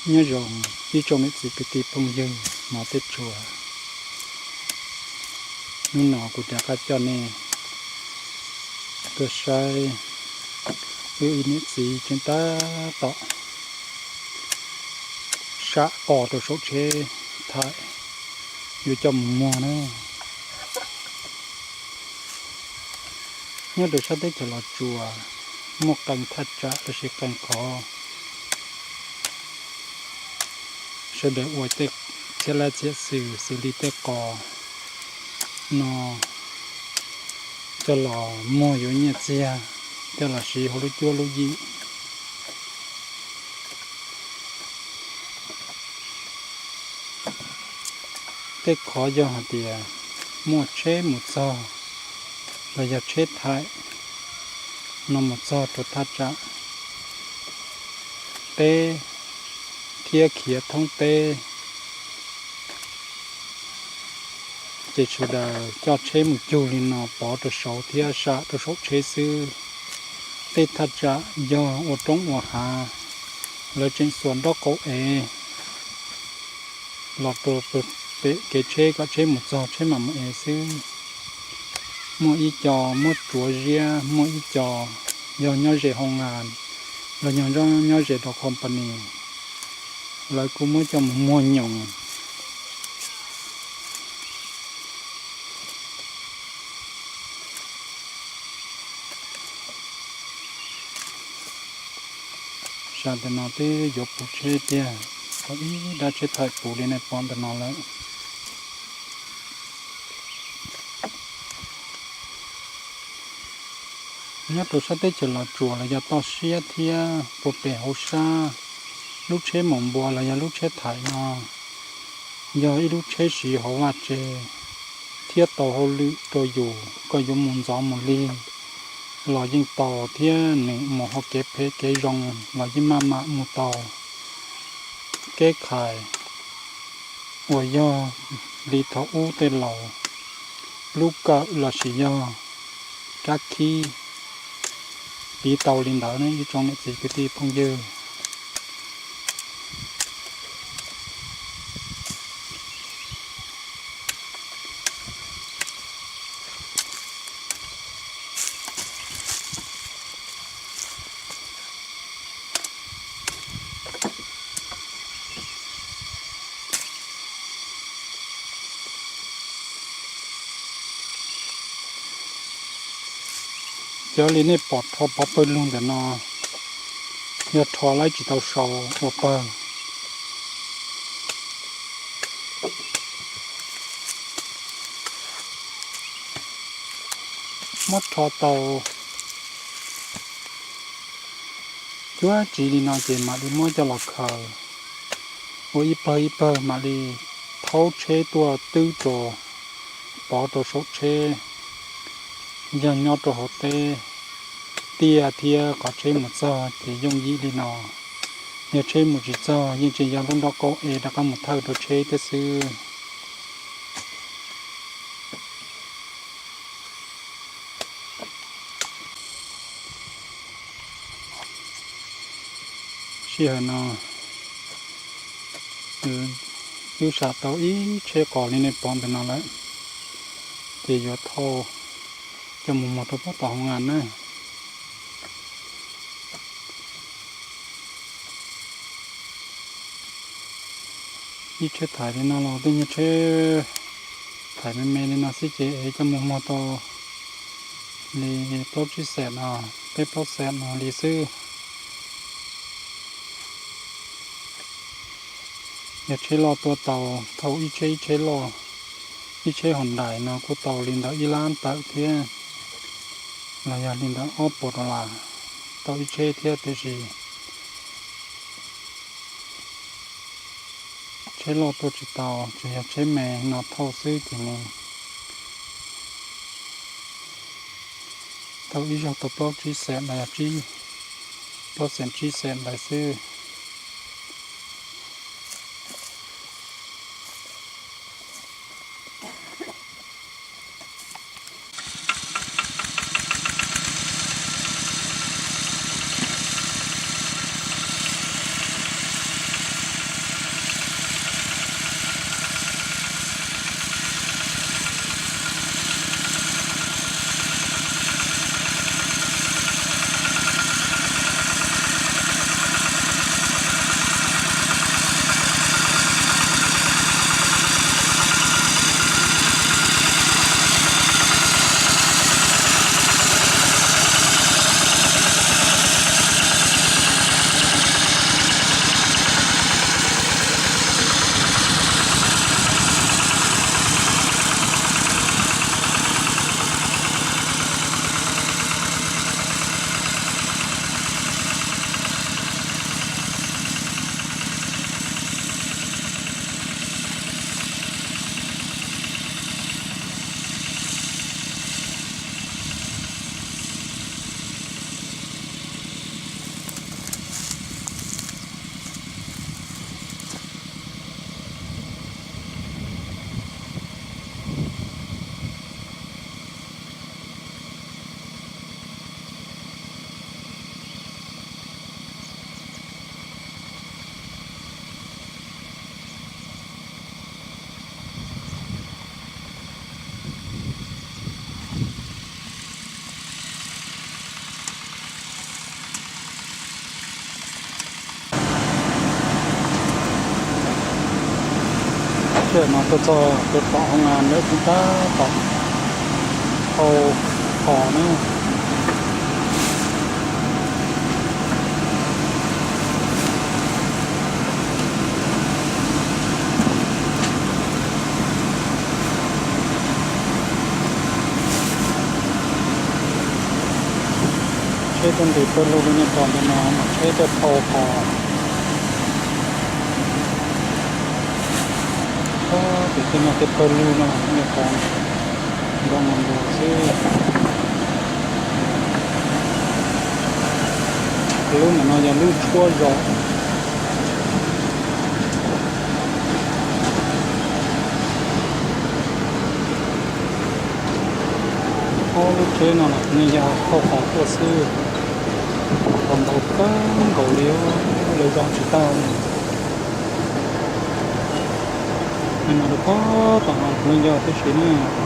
Nyob zoo ib tsoom niam txiv kwv tij phooj ywg hmov thiab tshua, hnub no kuv rov qab coj nej tuaj saib wb ib niam txiv tseem tab tom sam qos rau saum tsheb thaim yuav coj mus muag na. Nyob rau sab teb chaws Los Tsuas muaj qee thaj tsam los sis qee qhov sawv daws ua tej txhiab lab txhiab xwm xws li tej qos no coj los muag yuav nyiaj txiag, coj los siv hauv lub cuab lub yig. Tej qhov yog hais tias muaj tsheb mus txog los yog tsheb thaim no mus txog rau thaj tsam teb thiab khiav thoob teb, ces sawv daws coj tsheb mus cug li no pov rau saud thiab sam rau saum tsheb xwb. Tej thaj tsam yog ua roob ua hav, lawv tseem xuas nrob qaum ev los rau pem kev tsheb kom tsheb mus txog tsheb mam mus ev xwb. Muaj ib co muab tsuav ziab, muaj ib co yog nyob ze hoo nas los yog nyob ze rau company, lawv kuj muab coj mus muag nyoos. Sam ntawm no twb yuav puv tsheb tiag, tau ib dab tsheb thaim puv li nej pom ntawm no lawm. Nyob rau sab teb chaws Los Tsuas los yog toj siab thiab puag pem hauv sab, lub tsheb maum npua los yog lub tsheb thaim no yog ib lub tsheb siv hauv vaj tse thiab tau hauj lwm rau yus kom yuav mus ntxov mus lig los yeej tau thiab nws mus hauv kev phem kev zoo los yeej maj mam mus tau. Keb khais uas yog li thaum ub tej laus lub kawm los sis yog kab khib piv tau li ntawd ne ib tsoom niam txiv kwv tij phooj ywg. Cov li nej pom rho pov pawg lug ntawm no yog rho laib tsis tau sau ua pawg. Muab rho tau cuab tsis li no ces mam li muab coj los khaws ua ib pawg ib pawg mam li thaub tsheb tuaj twb rau pov rau saum tsheb. Yog nyob rau hauv teb tiaj thiab qhov tsheb mus txog ces yooj yim li no. Yog tsheb mus tsis txog yeej tseem yog lub nrob qaum es rov qab mus thawj rau tsheb thiab xwb. Sij hawm no twb sam tau ib tsheb qos li nej pom ntawm no lawm, ces yuav thauj coj mus muag rau pob tom hoo nas na. Ib tsheb thaim li no los tej nyuag tsheb thaim me me li no xwb ces ev coj mus muag tau li plaub tsib xees no, peb plaub xees no li xwb. Yog tsheb loj tuaj tau thauj ib tsheb ib tsheb loj, ib tsheb Hyundai no kuj tau li ntawm ib lab tawm thiab, los yog li ntawm ob puas dollar tau ib tsheb thiab, tiam sis tsheb loj tuaj tsis tau, tsuas yog tsheb me no thauj xwb ces nws thauj ib zaug tau plaub tsib xees los yog plaub xees tsib xees ntawd xwb. Tam no tuaj txog rau tom hoo nas lawm, kuv tab tom thau qos na. Tsheb tuaj ntes pawg lug rau nej pom ntawm no, mas tsheb tuaj thau qos. Pem tej no tej pawg lug no nej pom, nroo nkaus xwb. Lub ntawm no yog lub tshuab zos. Ob lub tsheb no los kuv yeej yog thauj qos tuaj xwb, qos ntau kawg nkaus li, lawv zam tsis tag li. Nim no rau pem tom no kuv yeej yog tib si na.